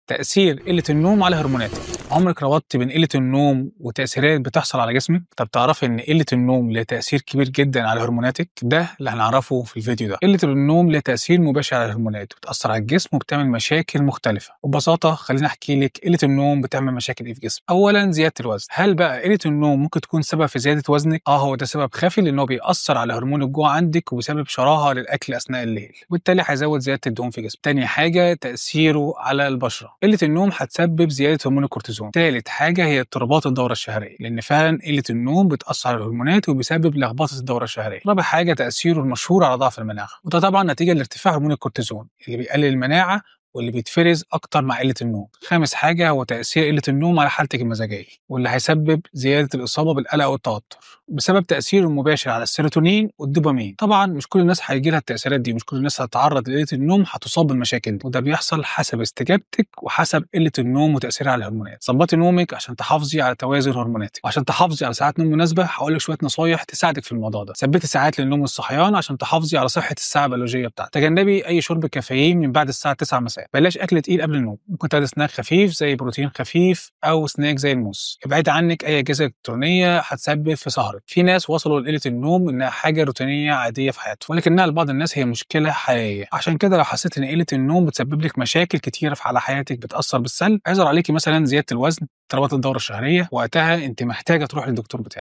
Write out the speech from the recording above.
تأثير قلة النوم على هرموناتك. عمرك ربطت بين قلة النوم وتأثيرات بتحصل على جسمك؟ طب تعرفي إن قلة النوم لها تأثير كبير جدا على هرموناتك؟ ده اللي هنعرفه في الفيديو ده. قلة النوم لها تأثير مباشر على الهرمونات، وبتأثر على الجسم وبتعمل مشاكل مختلفة. وببساطة خليني أحكي لك قلة النوم بتعمل مشاكل إيه في جسمك. أولا زيادة الوزن. هل بقى قلة النوم ممكن تكون سبب في زيادة وزنك؟ هو ده سبب خفي، لأن هو بيأثر على هرمون الجوع عندك وبيسبب شراهة للأكل أثناء الليل، وبالتالي هيزود زيادة الدهون في جسمك. تاني حاجة تأثيره على البشرة. قلة النوم هتسبب زيادة هرمون الكورتيزون. تالت حاجة هي اضطرابات الدورة الشهرية، لأن فعلا قلة النوم بتأثر على الهرمونات وبيسبب لخبطة الدورة الشهرية. رابع حاجة تأثيره المشهور على ضعف المناعة، وده طبعا نتيجة لارتفاع هرمون الكورتيزون اللي بيقلل المناعة واللي بيتفرز أكتر مع قلة النوم. خامس حاجة هو تأثير قلة النوم على حالتك المزاجية، واللي هيسبب زيادة الإصابة بالقلق والتوتر بسبب تأثيره المباشر على السيروتونين والدوبامين. طبعا مش كل الناس هيجي لها التأثيرات دي، مش كل الناس هتتعرض لقلة النوم هتصاب بالمشاكل دي، وده بيحصل حسب استجابتك وحسب قلة النوم وتأثيرها على الهرمونات. ظبطي نومك عشان تحافظي على توازن هرموناتك، وعشان تحافظي على ساعات نوم مناسبة هقول لك شوية نصايح تساعدك في الموضوع ده. ثبتي ساعات للنوم والصحيان عشان تحافظي على صحة الساعة البيولوجية بتاعتك. تجنبي أي شرب كافيين من بعد الساعة 9 مساء. بلاش اكل تقيل قبل النوم، ممكن تاخدي سناك خفيف زي بروتين خفيف او سناك زي الموز. ابعدي عنك اي اجهزة الكترونية هتسبب في سهرك. في ناس وصلوا لقلة النوم انها حاجة روتينيه عادية في حياتهم، ولكنها لبعض الناس هي مشكلة حقيقية. عشان كده لو حسيت ان قلة النوم بتسبب لك مشاكل كتيرة على حياتك بتاثر بالسلب، هيظهر عليكي مثلا زيادة الوزن، اضطرابات الدورة الشهرية، وقتها انت محتاجه تروحي للدكتور بتاعك.